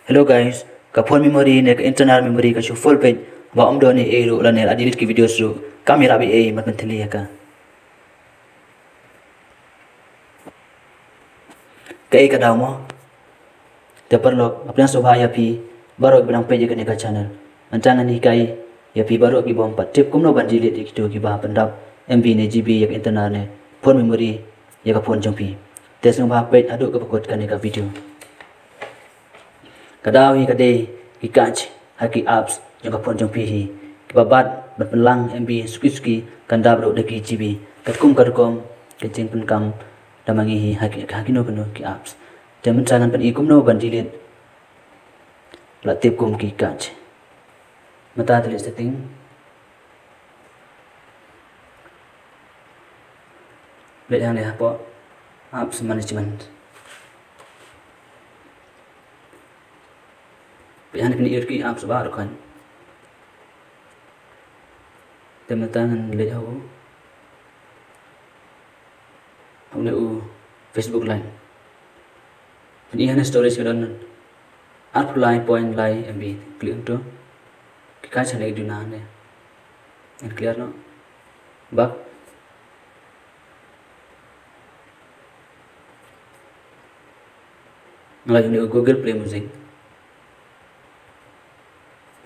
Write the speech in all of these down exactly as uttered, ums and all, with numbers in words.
Hello guys, ka phone memory ne ka internal memory ka shu full page, ba ym don ei ei ruh lane la delete ki videos ruh, kam ïarap ei ei ban pynthylli ïa ka. Kaei ka daw mo? Te paralok, nga pdiang sngewbha ïa phi baroh kiba dang peit ïa kane ka channel. Mynta ngan hikai ïa phi baroh ki bym pat tip kumno ban delete ïa kito kiba pyndap M B ne G B ïa ka internal ne phone memory ïa ka phone jong phi. Te sngewbha peit haduh kaba kut kane ka video. Ka daw hi ka dei ki catch ha ki apps jong ka phone jong phi hi, kiba bat ban pynlang M B suki suki, kan dap ruh da ki G B. Katkum ka rukom ka jingpynkam da ma ngi hi ha ki, ha kino kino ki apps. Te mynta ngan pyni kumno ban delete, la tip kum ki catch. Mynta delete setting. Leit hangne hapoh apps management. Peit hangne, phin ïoh ki apps ba ruh kan. Te mynta ngan leit ha u, ha une u Facebook Lite. Phin ïoh hangne storage ka don arphew lai point lai M B. Click hangto. Ki catch hangne ki duna hangne. Ngan clear noh. Back. Nga la ïoh une u Google Play Music.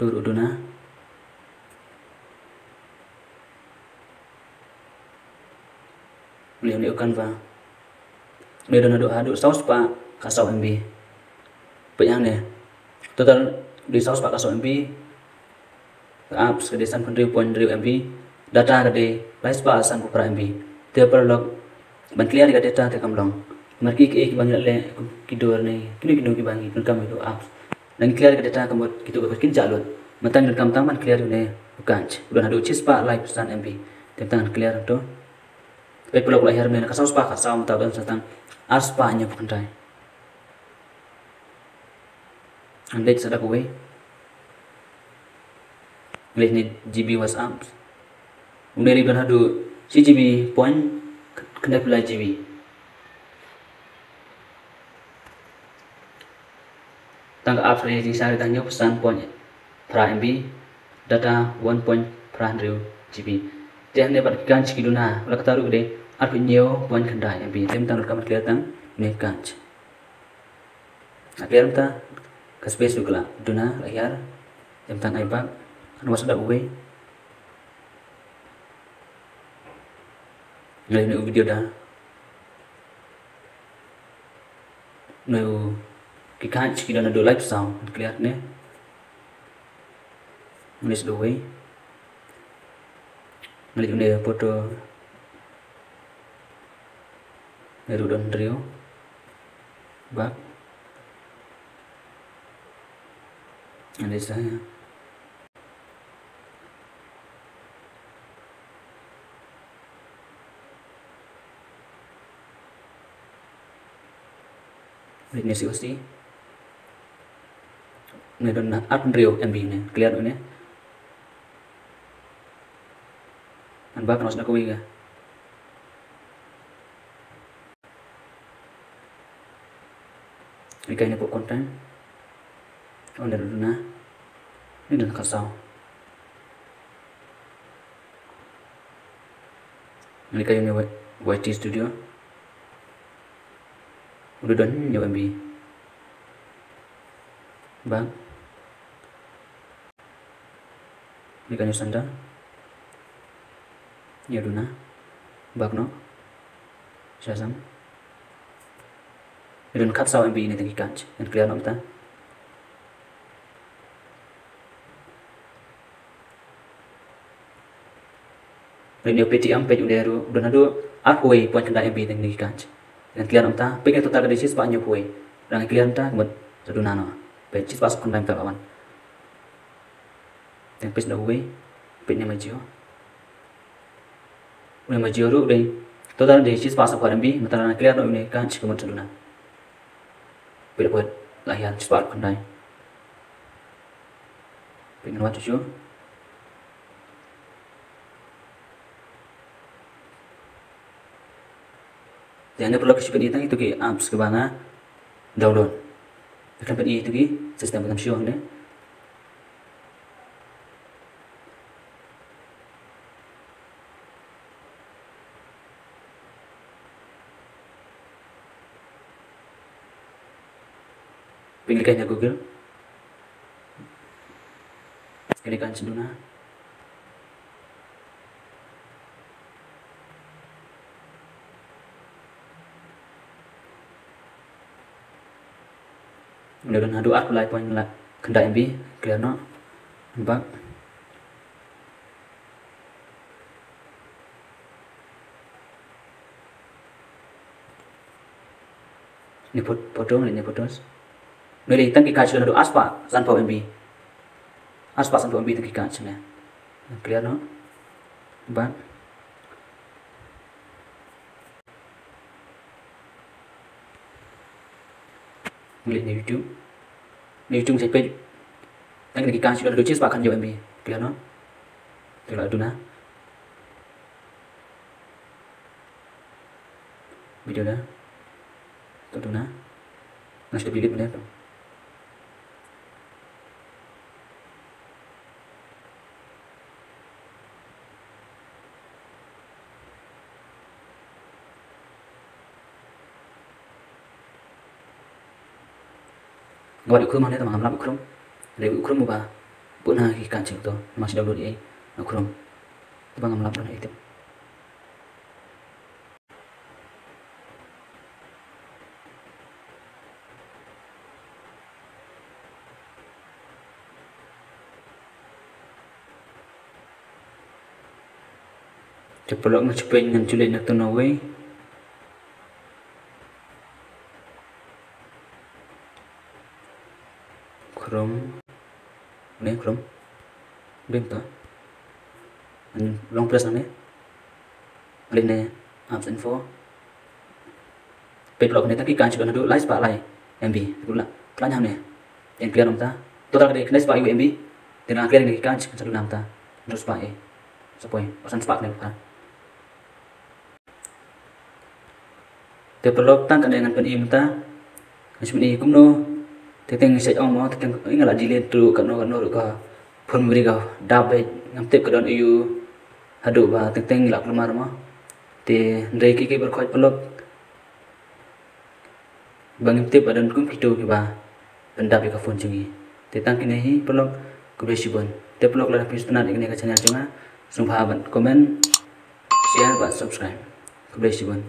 Tur u duna. Nga la ïoh une u Canva. Une u don haduh, haduh saw spah khatsaw M B. Peit hangne. Total dei saw spah khatsaw M B. Ka apps ka dei sanphew hynriew point hynriew M B, data ka dei lai spah sanphew phra M B. Te paralok, ban clear ïa ka data te kam long. Namar ki, ki, kiba ngi la leh, ki dur ne kino kino kiba ngi pyndonkam ïa ka apps, ngi clear ïa ka data ka mut kito kiba kin jah lut. Mynta ngi donkam tang ban clear ïa une u catch. U don haduh shi spah laiphew san M B. Te mynta ngan clear hangto. Peit paralok, la hiar mynne na ka saw spah khatsaw, mynta u don sa tang ar spah hynñiewphew khyndai. Ngan leit sa da kawei. Ngan leit ne G B WhatsApp. Une u don haduh shi G B point khyndai phew lai G B. Tang ka apps ka dei jingshisha, dei tang hynñiewphew san point phra M B, data one point phra hynriew G B. Te hangne pat ki catch ki duna, la kata ruh ka dei arphew hynñiew point khyndai M B. Te mynta ruh ka mat clear tang une u catch. Nga clear mynta, ka space ruh ka la duna, la hiar. Te mynta ngan ai back, ngan wad sa da uwei. Ngan leit une u video da. Une u, ki catch ki don haduh laiphew saw, ngan clear ne. Ngan leit sa da uwei. Ngan leit une u photo. Une ruh don hynriew. Back. Ngan leit sa. Leit ne C O C. Une don arphew hynriew M B ne, clear une. Ngan back noh sa da kawei ka. Ngan hikai ne pop content. Une ruh duna. Une don khatsaw. Ngan hikai ne Y T Studio. U don hynñiew M B. Back. Ngan hikai ne Shazam. Une u duna. Back noh. Shazam. Une don khatsaw M B ne tang ki catch. Ngan clear noh mynta. Une u Paytm, peit une ruh, u don haduh arphew wei point khyndai M B tang ki catch. Ngan clear noh mynta, peit une total ka dei shi spah hynñiewphew wei. Ngan clear mynta, ka mut sa duna noh. Peit shi spah sawphew khyndai mynta ka wan. Tang peit sa da uwei, peit une ma Jio. Une ma Jio ruh dei, total dei shi spah sawphew khyndai M B, mynta ngan clear noh une catch ka mut sa duna. Peit, peit, la hiar shi spah sawphew khyndai. Peit ngan wad shuh shuh. Te hangne paralok, shu pyni tang ito ki apps kiba nga download. Kan pyni ïa ki system ba kan show hangne. Pynlong ïa Google. Kane kan shu duna. Ngan don haduh arphew lai point la khyndai M B, clear noh. Back. Ni phot-, photo, ni photos. Ni lei tang ki card shu don haduh arspah sanphew M B. Arspah sanphew M B tang ki card shu don. Clear noh. Back. Ngi leit na YouTube. Na YouTube sa page. Tang ki card shu don haduh shispah khathynñiew M B. Clear noh. Te la duna. Video da. To duna. Nga shu delete mynta to. Nga wad u Chrome hangne, tangba ngam lap u Chrome. Hynrei u Chrome uba bun ha ki card jong to, namar shu download ïa u Chrome. Tangba ngam lap don ïa u. Te paralok, ngan shu peit ngan shu leit na kata kawei. Chrome. Ne Chrome. Bim to. Long press nangne. Leit ne apps info. Peit paralok, ne tang ki card shu don haduh lai spah lai M B. Te la khlaiñ hangne. Te clear noh mynta. Total ka dei khyndai spah ïa u M B. Te nga clear ïa ki card shu don mynta. Hynriew spah ïa. Sa poi, san spah kane ka. Te paralok, tang kane ngan pyni mynta. Ngan shu pyni kumno. Te teng ngi sa ong mo, te teng ngi la delete ruh katno katno ruh ka phone memory ka dap beit, ngam tip ka don aiu haduh ba teng teng ngi la kulmar mo. Te hynrei ki ki baroh khoit paralok, ba ngim tip ba don kum kito kiba pyndap ïa ka phone jong ngi. Te tang kine hi paralok, khublei shibun. Te paralok, lada phi sngewtynnat ïa kane ka channel jong nga, sngewbha ban comment, share bad subscribe. Khublei shibun.